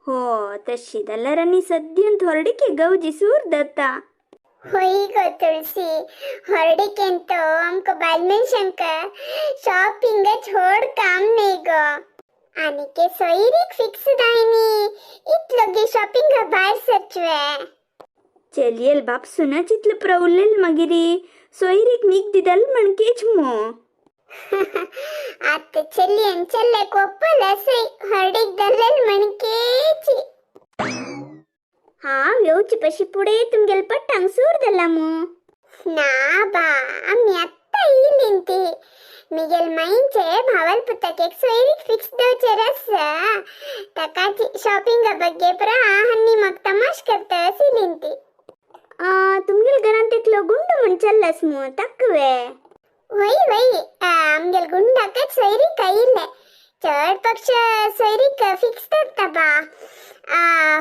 हो तशी जाल्यार आनी सद्यान थोरडिके गवजी सूर जाता. होय गो तुळसी, हरडिकेन तो आमकां बायल मनशांक शॉपिंगच व्हड काम न्ही गो. आनी के सोयरीक फिक्स जायनी इतलो गे शॉपिंगा भायर सरचवे. चेलयेल बापसूनच इतलो प्रवलेल मागीर सोयरीक नीक दिदल म्हणकेच मो. आतां चलयेन चल्याक ओप्पल आसय हरडीक जालेल म्हणकेची. हांव येवचे पशी फुडें तुमगेले पट्टांक सूर जाला मू. ना बा, आमी आत्तां येयलीं ती. मिगेल माईचे भावाल पुताक एक सोयरीक फिक्स दवचेर आसा, ताकाची शॉपिंगा बग्गे पुरा हन्नी मग तमाश करता आशिल्लीं ती. तुमगेल घरांत एकलो गुंड म्हण चल्लास मू, ताक वे? वय वय, आमगेल गुंडाकच सोयरीक आयिल्ले. चड पक्ष सोयरीक फिक्स जाता बा.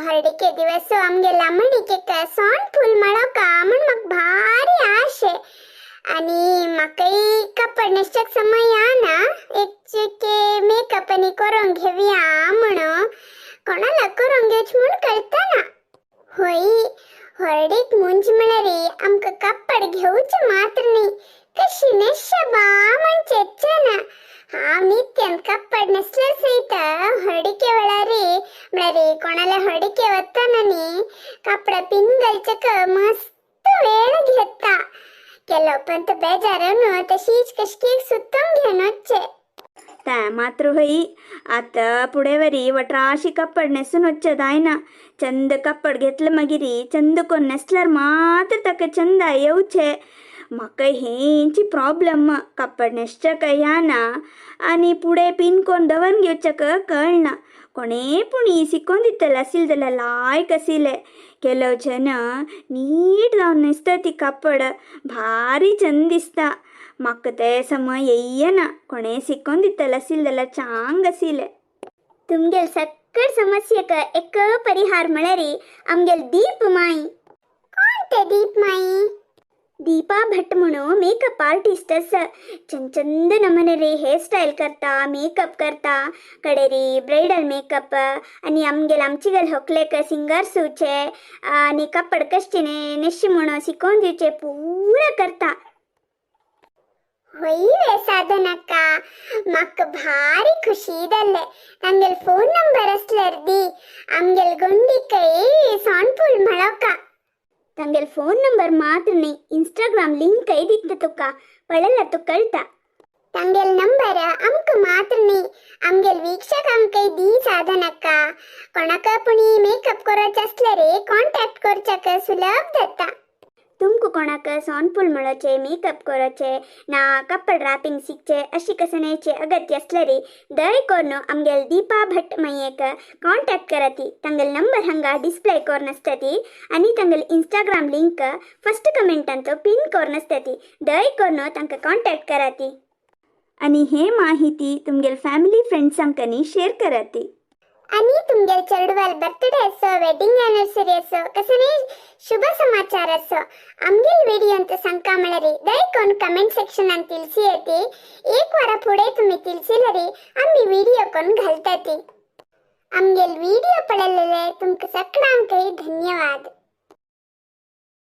हळडीके दिवस आमगेल अम्मणीक एक सोंड फूल मेळोका म्हण म्हाका भारी आशे. आनी म्हाकाय कपड न्हेसच्याक समय ना, एक चिके मेकअप आनी करोंक घेवया म्हणून कोणाला करोंक घेवच म्हूण कळतना. होय, हळडीक मुंज म्हळ्यार आमकां कपड घेवचें मात्र न्ही, कशी न्हेसच्या बा म्हण चेतचें ना. हांव नित्यान कपड न्हेसल्यार सयत हळडीके वेळार म्हळ्यार कोणाल्या हळडीके वतना न्ही कपडा पिन घालच्याक मस्त वेळ घेता. केलो पण तो बेजारून तशीच कशकेक सुतोंक घेवन वचचें. ते मात्र होय, आतां फुडें वरी वटराशी कपड न्हेसून वचचें जायना. चंद कपड घेतले मागीर चंद कोन्न न्हेसल्यार मात्र ताका चंदा येवचें. म्हाका हेंची प्रॉब्लम, कपड न्हेसच्याक येना आनी फुडें पिन कोन्न दवरून घेवच्याक कळना. कोणें पूण शिकोवन दितलें आशिल्लें जाल्यार लायक आशिल्लें. केलो जन नीट जावन न्हेसता ती कापड भारी चंद दिसता. म्हाका तें समय येयना. कोणें शिकोवन दितलें आशिल्लें जाल्यार चांग आशिल्लें. तुमगेल सक्कड समस्येक एक परिहार म्हळ्यार आमगेल दीप माई. कोण ते दीप माई? दीपा भट म्हणून मेकअप आर्टिस्ट आसा. चंद चंद नमुने रे हेअर स्टायल करता, मेकअप करता, कडेरी ब्रायडल मेकअप आनी आमगेल आमचेगेल होकलेक सिंगार सुवचे आनी कपड कशे न्हेसचे म्हणून शिकोवन दिवचे पुरा करता. होय वे साधनक्का, म्हाका भारी खुशी जाल्लें. तांगेल फोन नंबर आसल्यार दी, आमगेल गुंडीकय सोंडफूल मेळोका. तांगेल फोन नंबर मात्र न्ही, इंस्टाग्राम लिंकय दिता तुका, पळयल्यार तुका कळटा. तांगेल नंबर आमकां मात्र न्ही, आमगेल वीक्षकांकय दी साधनक्का. कोणाक पुणी मेकअप करोचें आसल्यार कॉन्टॅक्ट करच्याक सुलभ जाता. तुमकां कोणाक सोनफूल मेळोचें, मेकअप करोचें ना कपड रॅपिंग शिकचें अशी कसण्याचें अगत्य आसल्यार दय करून आमगेल दीपा भट मयेक कॉन्टॅक्ट कराती. तांगेल नंबर हांगा डिस्प्ले करून आसतती आनी तांगेल इंस्टाग्राम लिंक फर्स्ट कमेंटांत पिन करून आसतती. दय करून तांकां कॉन्टॅक्ट कराती आनी हे माहिती तुमगेल फॅमिली फ्रेंड्सांकनी शेअर कराती. आनी तुमगेल चेडवाल बर्थडे असो, वेडिंग एनिवर्सरी असो, कसले शुभ समाचार असो, आमगेल व्हिडिओ सांगका म्हळ्यार दय कोण कमेंट सेक्शनान तिलसी येते. एक वारा फुडें तुमी तिलसिलरी आमी व्हिडिओ कोण घालताती. आमगेल व्हिडिओ पळयलेले तुमकां सगळ्यांकय धन्यवाद.